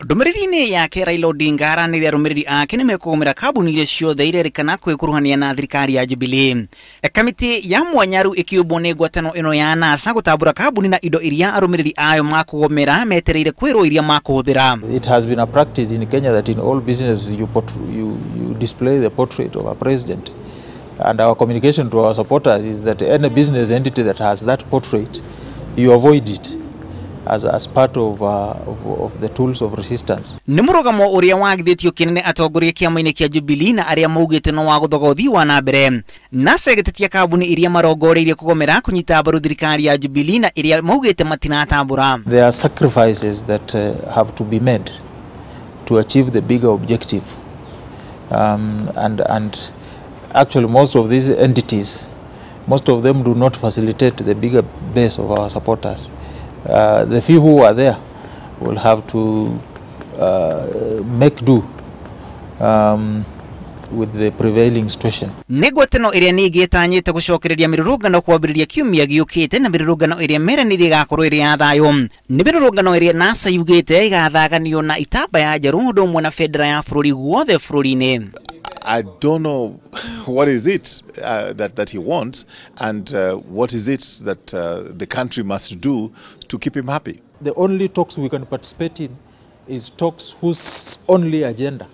Ndũmĩrĩri-inĩ yake Raila Odinga aranĩria arũmĩrĩri ake nĩmekũgũmĩra kambuni iria ciothe irerĩkana kwĩkuruhania na thirikari ya Jubilee. Kamĩtĩ ya mwanya rĩu ĩkĩũmbwo nĩ ngwatano ĩno ya NASA gũtambũra kambuni na indo iria arũmĩrĩri ayo makũgomera metereire kwĩrwo iria makũhũthĩra. It has been a practice in Kenya that in all businesses you display the portrait of a president. And our communication to our supporters is that any business entity that has that portrait, you avoid it as part of the tools of resistance. Nĩ mũrũgamo ũrĩa wagithĩtio kĩnene atongoria kĩama-inĩ kĩa Jubilee na arĩa maugĩte no wa gũthoga ũthii wa na mbere. NASA ĩgĩtetia kambuni iria marongoreirie kũgomera kũnyita mbaru thirikari ya Jubilee na iria maugĩte matinatambũra. There are sacrifices that have to be made to achieve the bigger objective. And actually most of these entities, most of them do not facilitate the bigger base of our supporters. The few who are there will have to make do with the prevailing situation. Nĩ ngwatano ĩrĩa ningĩ ĩtanyĩte gũcokereria mĩrũrũngano kwambĩrĩria kiumia gĩũkĩte na mĩrũrũngano ĩrĩa meranĩire ĩgakorwo ĩrĩ ya thayũ. Nĩ mĩrũrũngano ĩrĩa NASA yugĩte ĩgathaganio na itambaya njerũ ũndũ ũmwe na bendera ya bũrũri guothe bũrũri-inĩ. I don't know what is it that he wants and what is it that the country must do to keep him happy. The only talks we can participate in is talks whose only agenda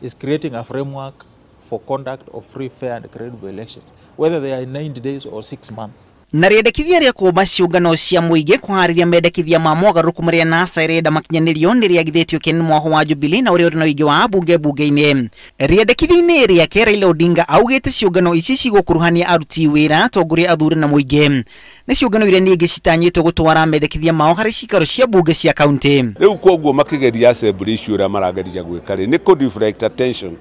is creating a framework for conduct of free, fair and credible elections, whether they are in 90 days or 6 months. Na rĩendekithia rĩa kũũmba ciũngano cia mũingĩ kũharĩria mendekithia ma mogarũrũku marĩa NASA ĩrenda makinyanĩrio nĩ rĩagithĩtio kĩene mwaho wa Jubilee na ũrĩa ũrĩ na ũingĩ wa ambunge mbunge-inĩ. Rĩendekithia-inĩ rĩake Raila Odinga augĩte ciũngano ici cigũkuruhania aruti wĩra, atongoria athure na mũingĩ. Nĩ ciũngano iria ningĩ citanyĩtwo gũtwara mendekithia mao harĩ ciikaro cia mbunge cia kaunti. Rĩu koguo makĩgeria assembly icio ũrĩa marageria gwĩka rĩ nĩ kũ deflect attention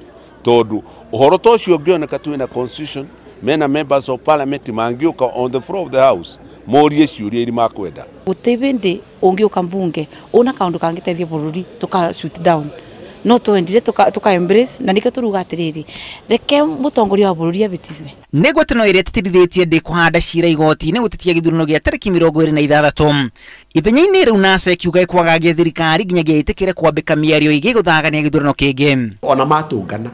tondũ ũhoro ta ũcio ũngĩoneka twĩna constitution mena members of parliament mangĩũka on the floor of the house morie ciũria iria makwenda. Gũtirĩ hĩndĩ ũngĩũka mbunge una kaũndũ kangĩteithia bũrũri tũka shoot down no twendire tuka embrace na nikio turuga atiriri reke mutongoria wa bũrũri abĩtithwe. Nĩ ngwatano ĩrĩa ĩtĩtĩrithĩtie ndĩkũhanda cira igoti-inĩ gũtetia gĩthurano gĩa tarĩki 26. Ithenya-inĩ rĩu NASA ĩkiuga ĩkwagagia thirikari nginyagia ĩtĩkĩre kwambĩka mĩario ĩngĩ gũthagania gĩthurano kĩngĩ. Ona matũngana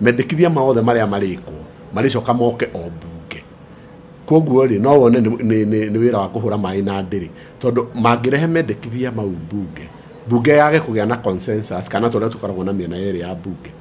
mendekithia maothe marĩa marĩkwo maricoka moke o mbunge koguo rĩ no wone nĩ wĩra wa kũhũra maĩ na ndĩrĩ tondũ mangĩrehe mendekithia mau mbunge mbunge yage kũgĩa na consensus kana tũrĩa tũkoragwo na mĩena yerĩ ya mbunge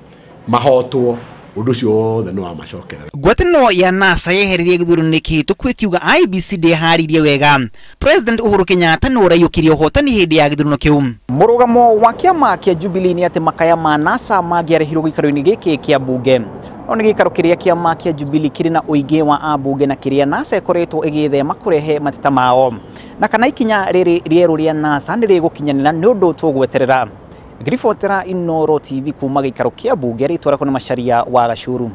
mahotwo ũndũ ũcio wothe nĩ wamacokerera. Ngwatanĩro ya NASA yeheririe gĩthurano kĩhĩtũku ĩkiuga IEBC ndĩharĩirie wega. President Uhuru Kenyatta nĩ ũraiyũkirie ũhotani hĩndĩ ya gĩthurano kĩu. Mũrũgamo wa kĩama kĩa Jubilee nĩ atĩ makaya ma NASA mangĩarehirwo gĩikaro-inĩ gĩkĩ kĩa mbunge. No nĩ gĩikaro kĩrĩa kĩama kĩa Jubilee kĩrĩ na ũingĩ wa ambunge na kĩrĩa NASA ĩkoretwo ĩgĩthema kũrehe mateta mao. Na kana ikinya rĩrĩ rĩerũ rĩa NASA nĩ rĩgũkinyanĩra nĩ ũndũ tũgweterera. Ngĩribotera Inooro TV kuma gĩikaro kĩa mbunge rĩtwa rĩakwa nĩ Macharia wa Gacuru.